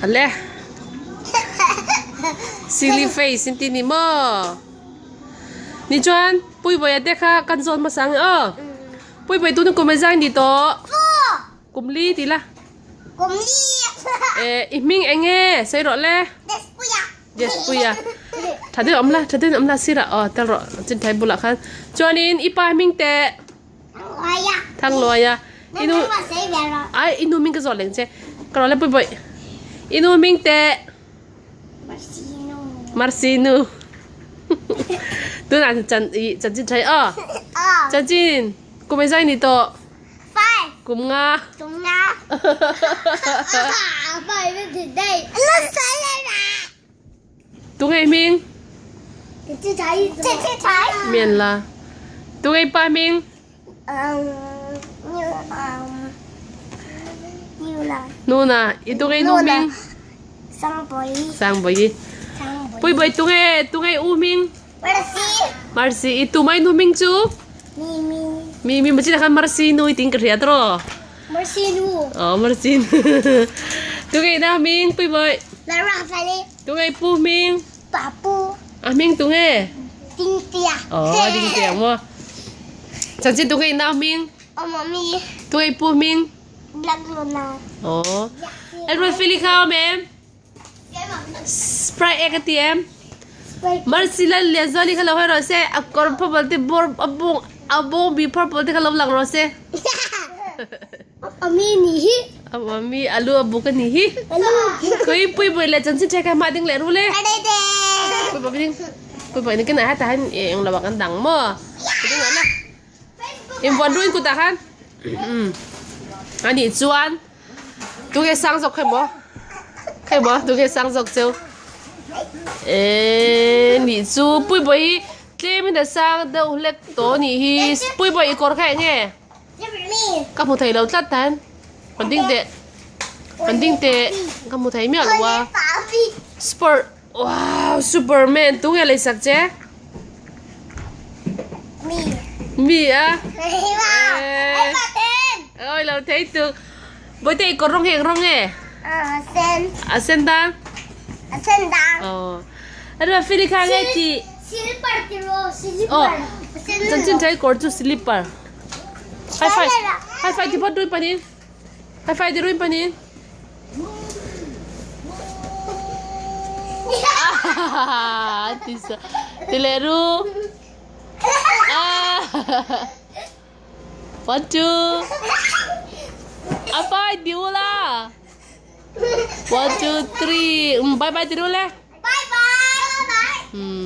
Ale Silly face in ti ni maw Ni chuan Puibawi te kha kan zawn hmasa ang e aw Puibawi tuna kum e zai ni tawh Kum li ti la Kum li Eh i hming eng nge sawi rawh le Despuia Despuia Tha deuh awm la tha deuhin awm la sirah aw tel rawh chin thai bulah khan Chuanin i pa hming teh Thangluaia Thangluaia I nu Ai i nu hming ka zawh leng che Ka rawh le pui bawih I nu hming teh Marcino Marcino Tunah chan i chanchin thai aw Chanchin kum e zai ni tawh Five Kum nga Kum nga Five today Tunge hming? Mian la. Tunge pa hming? Nuna. I tunge nu hming? Sangbawi. Pui boi tunge tunge u hming? Marcy. Marcy. I tumai nu hming chu? Mimi. Mimi ma chi khan Marcy nu i ting ka hria tro. Marcy nu. Oh Marcy nu. Tunge na hming pui boi? Lalruatfeli. Tunge pu hming? Papu. A hming tunge? Dingtia. Oh, Dingtia maw. Chanchin tunge nau hming? Oh, mami. Tunge pu hming? Black Luna. Oh. Lalruatfeli kha awm em? Sprite ek a ti em? Mercy lal Lianzuali kha lo hawi rawh se. A kawr purple te bawr a bawng a bawng bi purple te kha lo lang rawh se. Ami ni hi. Ami alu a buk a ni hi. Khui pui pui le chanchin thai kha hma ding leh ru le. Pui pui ding. Pui pui ni ken ai ta han eng lo kan dang mo. Ding la. In von ruin ku ta khan. Ani chuan tu ke sang jok khai mo. Khai mo tu ke sang jok cheu. E ni chu pui pui hi tlem in a sang deuh hlek to ni hi. Pui pui i kawr kha eng nge. Ka hmu thei lo tlat tan kan ding teh kan ding teh ka hmu thei miah lo a sport wow superman tunge lei sak che mi a oi lo thei tuk bawihte i kawr rawng hi eng rawng nge a sen dang aw a fili kha nge tih aw chanchin thei kawr chu slipper. High five. High five ti phawt ruin panin. High five ti ruin panin. Ti sa. Ti leh ru. Ah. One two. A five ti ula. One two three. Bye bye ti ru le. Bye bye. Hmm.